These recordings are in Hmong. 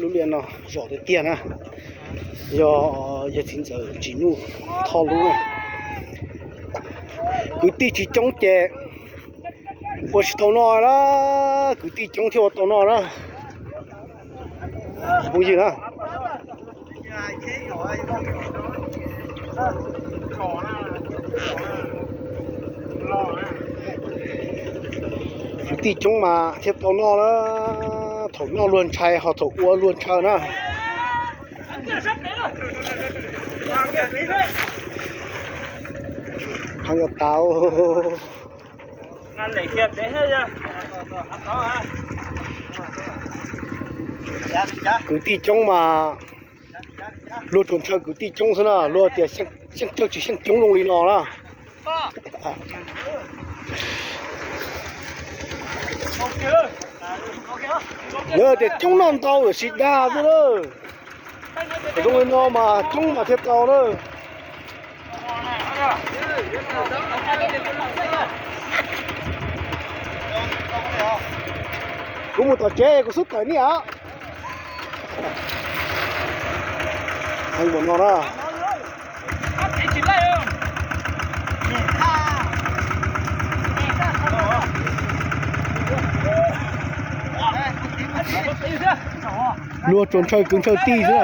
Lub liaj no zom tiag tiag na, yog yawg txiv ntxawm Tsim Nuj Thoj lub na. Kwv tij tsis coob ces ua tsis tau noj na, kwv tij coob thiaj ua tau noj na. Phooj ywg na, kwv tij coob mas thiaj tau noj na, thaum noj luag ntshai ho thaum ua luag ntshaw na. Heev tas. Kwv tij coob mas luag tsuas ntshaw kwv tij coob xwb na, luag tias xyeej tsawg tsis xyeej coob zoo li no na. Lawv tias coob noj ntau lawm tsis dag xwb na. Zoo li no mas coob mas thiaj tau na. Kuv mus tom tsev kuv xub tawm niam. Heev npaum no na. Luag tsuas ntshaw kwv ntshaw tij xwb na.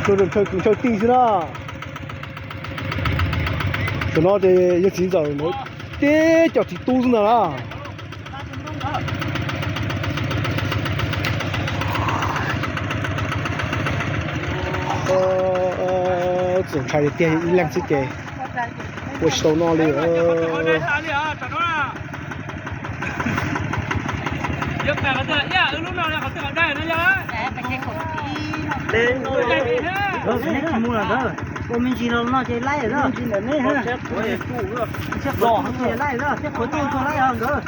Luag tsuas ntshaw kwv ntshaw tij xwb na. Tam no ces yawg txiv ntxawm ntawd tib co txiv tub xwb ntag na. Txaus ntshai tiag, ib leeg xwb ces ua tsis tau noj li. Ua me ntsis no no ces laib lawm. Laib lawm, tej qhov tuaj tuaj laib nkawd.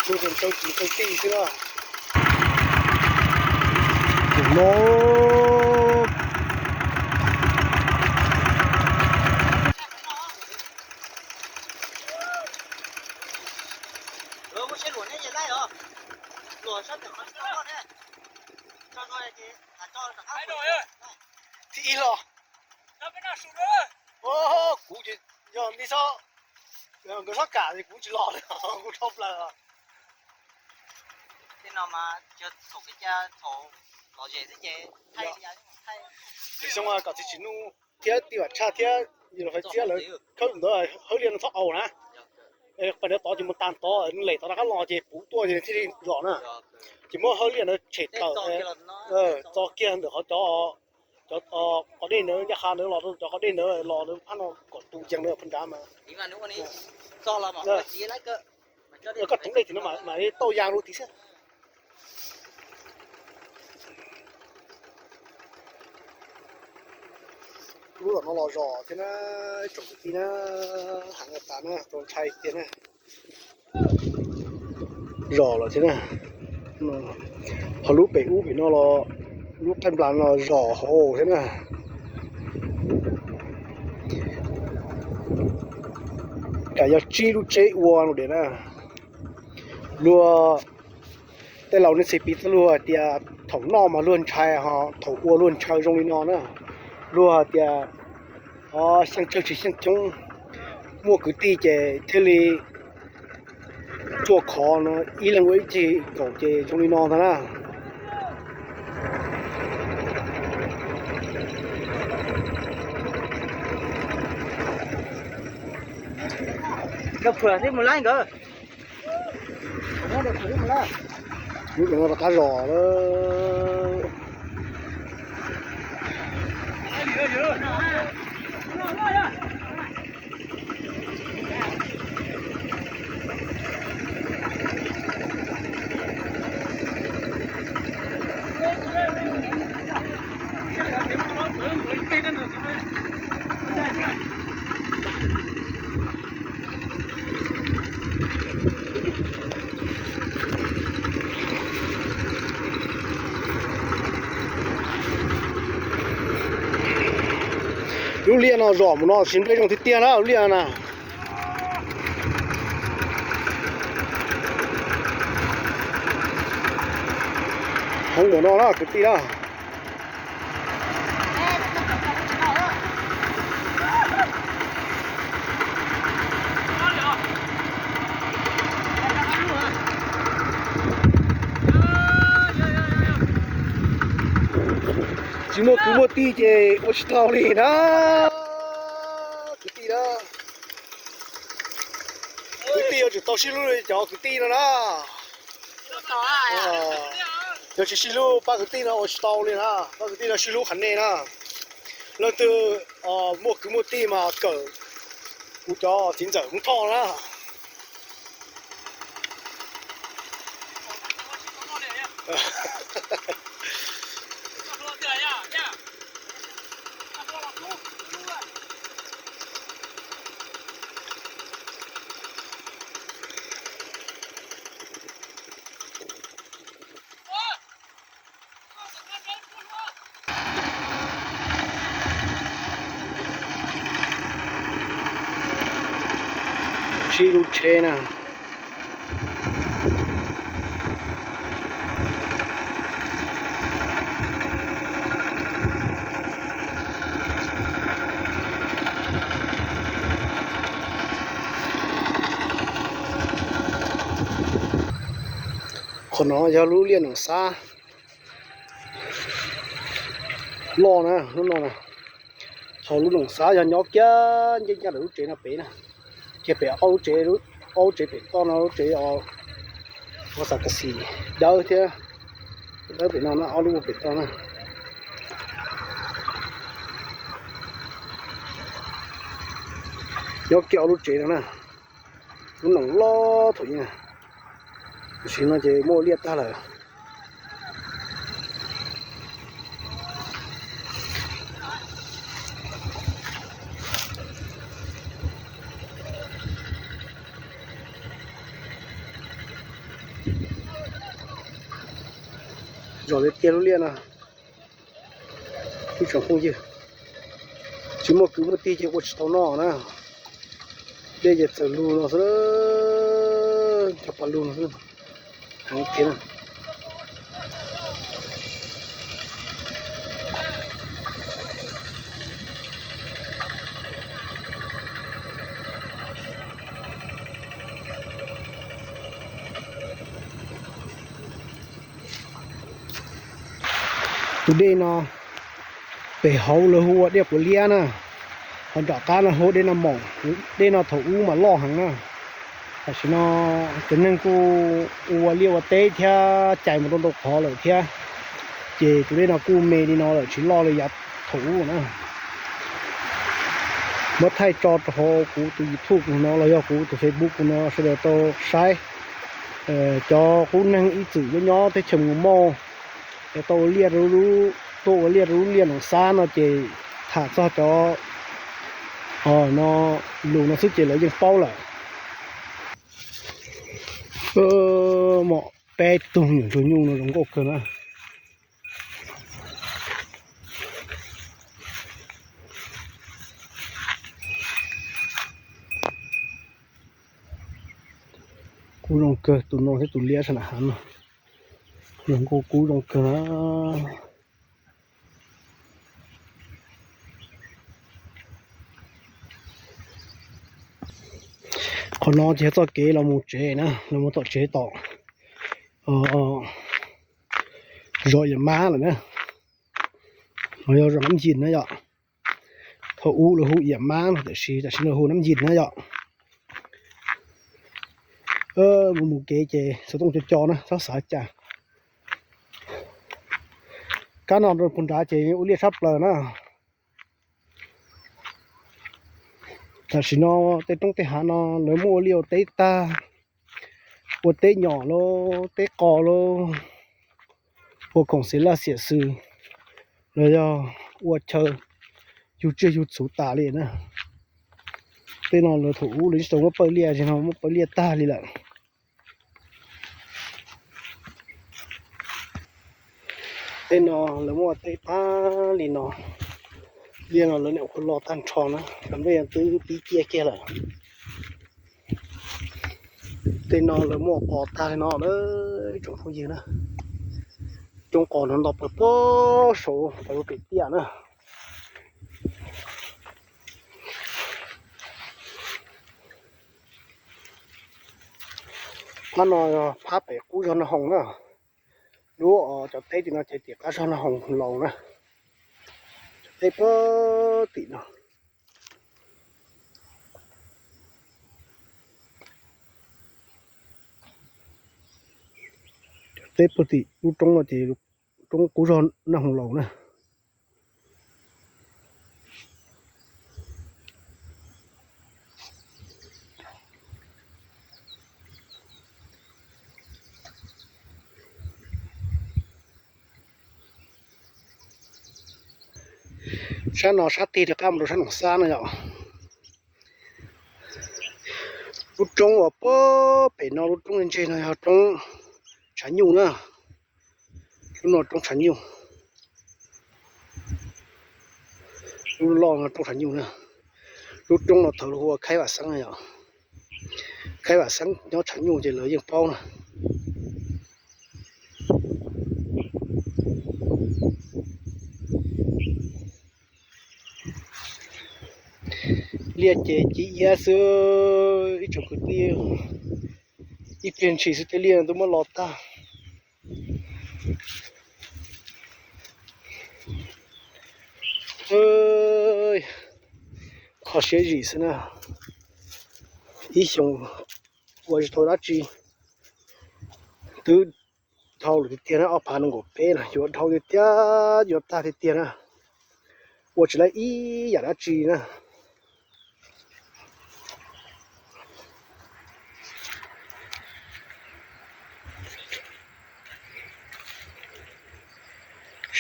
Tsuas ntshai kwv ntshai tij xwb na. Tus no. Thib ib los. Kuv yog li, nkawd txhob kam es kuv tsis los li, kuv dhau plaws. Tsis xyoo kom txiv Tsim Nuj thiab tij Vam Tshaj thiab Yus Los Fais Txiab lawv khawb ntawd hawb liaj no txhob aus na. Pas ntawd tod ces mus tag tod, lem tod rov qab los ces puv tuaj ces thiaj li zom na. Ces muab hawb liaj ntawd tshem tawm, txo kiag ntawm qhov cov, cov qos dej ntawd, ncaj qha ntawd los rau cov qos dej ntawd los rau phab no kom tus yees ntawd phab nrad mas. Koj rov dej tim no mam li tauj ya rau tid xwb. Lub tom no los zom thiab na, tsoom kwv tij na, heev tas na, txaus ntshai tiag na. Zom lawm thiab na. Ho lub pem ub pem no los, lub qaij nplas no los zom hauv thiab na. Kam yog tsib lub tsheb ua no diam na. Luag, tej laus nej txhais piv txoj lus hais tias thaum noj mas luag ntshai, ho thaum ua luag ntshaw zoo li no na. Luag hais tias xyeej tsawg tsis xyeej coob, muaj kwv tij ces thiaj li tsuas khov no, ib leeg ua ib ceg kaum ces zoo li no ntag na. Lub no rov qab zom lawm. Lub liaj no zom mus no tsis nplej zoo tiag tiag na lub liaj na. Hoob mus no na kwv tij na. Tsis muaj kwv muaj tij ces ua tsis tau li na. Kwv tij na, kwv tij yuav tsum tau sib hlub li cov kwv tij no na. Yog tsis sib hlub pab kwv tij no ua tsis tau li na. Pab kwv tij no sib hlub qhov nej na. Leej twg muaj kwv muaj tij mas kawm kuv cov txiv ntxawm Hmoob Thoj na. Sib lub tsheb na. Qhov no yog lub liaj Noom Xab loj na, lub no na. Thaum lub Noom Xab yog nyob kiag ncaj ncaj ntawm lub tsev no pem na, kiag pem ob lub tsev, ob lub tsev pem toj no lub tsev os, xav kas xis dawb thiab, dawb pem no na, ob lub ua pem toj na. Nyob kiag ob lub tsev no na, lub Noom loj thaum ub na, tam sim no ces muaj ua liaj tag lawm. Zom tiag tiag lub liaj no. Ib tsoom phooj ywg, tsis muaj kwv muaj tij ces ua tsis tau noj na. Dej ces txawm lug no xwb, cov pas lug no xwb, heev tiag na. Tus dej no pem hauv lawv hu ua dej quav liab na, ho nram qab no hu ua dej no maum, dej no thaum ub mas loj heev na. Tam sim no cov neeg kuj ua liaj ua teb thiab cais mus rau ntau qhov lawm thiab, ces tus dej no kuj me li no lawm tsis loj li yav thaum ub na. Muab thaij tso rau hauv kuv tus YouTube kuv no los yog kuv tus Facebook kuv no sawv daws tau saib. Cov qub neeg ib txwm nyob nyob teb chaws Mus Mauj es tau ua liaj, tuaj ua liaj rau lub liaj Noom Xab no ces tham txog cov no, lus no xwb ces lawv yeej paub lawm. Muaj peb tug nyuam ntsuag nyuj no zoo nkauj kawg na. Kub zoo kawg, tus no thiab tus liab sab nram hav no, zoo nkauj kub zoo kawg na. Qhov no ces yog txoj kev los mus tsev na, los mus tom tsev tom zos Iam Mab lawm na, los yog zos Nab Yis na yom. Thaum ub lawv hu Iam Mab no tiam sis tam sim no hu Nab Yis na yom. Mus mus kev ces xov tooj co co na, txhob xav cas. Kab no rau puag nrad ces ua liaj tshaj plaws na. Tam sim no tej roob tej hav no lawv muab ua liaj ua teb tag, ua teb nyom lauj, teb qos lauj, ua khoom xiam laj xiam xwm, los yog ua chaw yug tsiaj yug txhu tas li na. Tej no lawv thaum ub lawv tsis tau muab pawj liaj, zaum no muab pawj liaj tag li lawm. Tej no lawv muab ua teb tag li no, Liaj no lawv niam hu los tag nrho na, cov nplej twb pib ciaj kiag lawm. Tej no lawv muaj qos tag li no na, ib tsoom phooj ywg na. Coob qos no nto plaws puag saud rau lub pem tiaj na. Phab no phab pem qub zog Naj Hoos na. Lub cov teb tim no ces tim qab zog Naj Hoos laus na. Cov teb puag tim no. Cov teb puag tim lub roob no ces roob qub zog Naj Hoos laus na. Sab no sab tig rov qab mus rau sab Noom Xab na yom. Lub roob uas puag pem no lub roob ntseg no yog roob Tshav Nyuj na. Lub no roob Tshav Nyuj. Lub loj no roob Tshav Nyuj na. Lub roob no thaum ub hu ua Khaib Vam Xeeb na yom. Khaib Vam Xeeb nyob Tshav Nyuj ces lawv yeej paub na. Liaj ces ci iab xwb ib tsoom kwv tij, ib pliag ntshis xwb tej liaj twb muab los tag. Kho siab zim xwb na, ib xyoos ua tsis tau dab tsi, twb dhau lawm tiag tiag na, ob phav nees nkaum peb no yuav dhau tiag tiag, yuav tag tiag tiag na, ua tsis laib ib yam dab tsi na.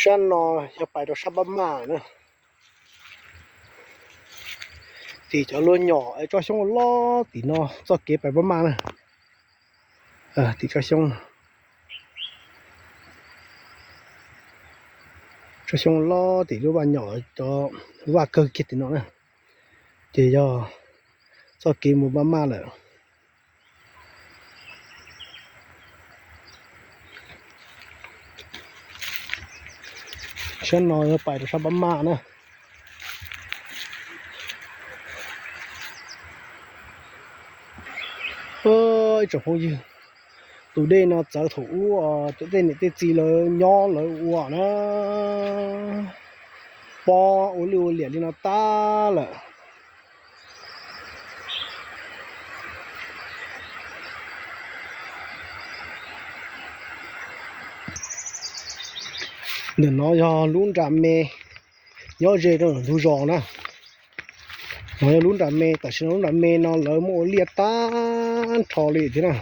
Sab no yog pais rau sab Npab Maj na. Tim cov luag nyom tsob xyoob loj tim no txoj kev pais Npab Maj na. Tim tsob xyoob, tsob xyoob loj tim lub vaj nyom, cov vaj kawg kiag tim no na, ces yog txoj kev mus Npab Maj lawm. Sab no yog pais rau sab Npab Maj na. Ib tsoom phooj ywg, tus dej no txawv thaum ub cov tej niam tej txiv lawv nyob lawv ua na, pob ua liaj ua liam li no tag lawm. Ntawm no yog lub nra me nyob ze rau ntug zos na. No yog lub nra me, tam sim no lub nra me no lawv muab ua liaj tag nrho li thiab na,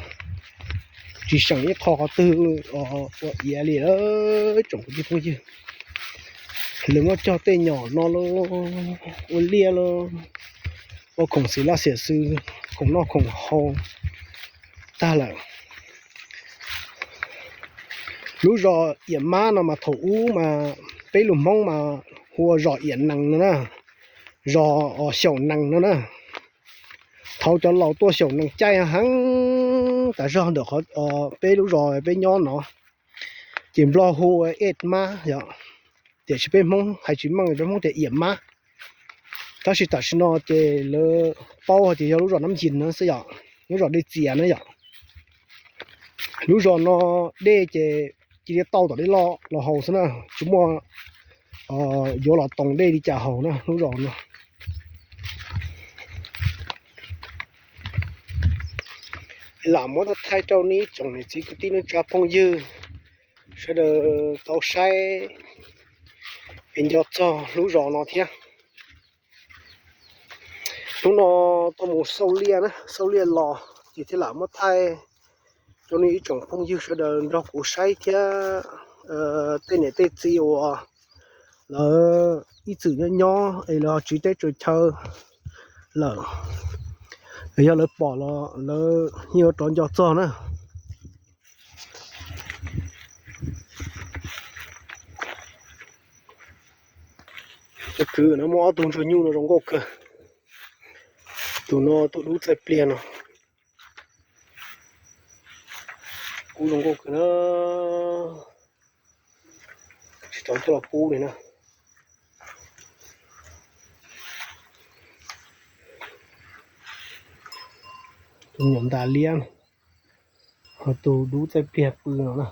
tsis seem ib qho qhov twg ua iav li. Tsoom kwv tij phooj ywg, lawv muab cog tej nyom no los ua liaj los ua khoom xiv laj xiam xwm, khoom noj khoom haus tag lawm. Lub zos Iam Mab no mas thaum ub mas peb lus Hmoob mas hu ua zos Iam Nees no na, zos Xyaum Nees no na. Thaum cov laus tuaj xyaum nees caij heev tas zog ntawm peb lub zos peb nyob no, ces Nplog hu ua Ej Mab yom, tiam sis peb Hmoob hais tsis meej, peb Hmoob tias Iam Mab. Tab sis tam sim no ces lawv paub hais tias yog lub zos Nab Yis no xwb yom, lub zos dej txias na yom. Lub zos no dej ces cia li tau tom dej loj los haus xwb na, tsis muaj yuav los toos dej li cas haus na lub zos no. Lam muab thaij rau nej tsoom niam txiv kwv tij neej tsa phooj ywg sawv daws tau saib es nco txog lub zos no thiab. Hnub no tuaj mus xauj liaj na, xauj liaj los ces thiaj lam muab thaij rau nej ib tsoom phooj ywg sawv daws nrog kuv saib thiab. Tej niam tej txiv uas lawv ib txwm nyob nyob es lawv ho tsiv teb tsaws chaw lawm, yog lawv pom los lawv yeej yuav rov nco txog na. Kwv no muaj ob tug ntsuag nyuj no zoo nkauj kawg. Tus no tus dub txaij pliag no, kub zoo nkauj kawg na. Tsis tau coj los pub li na. Tus nyuam ntas liab, ho tus dub txaij pliag pw no na.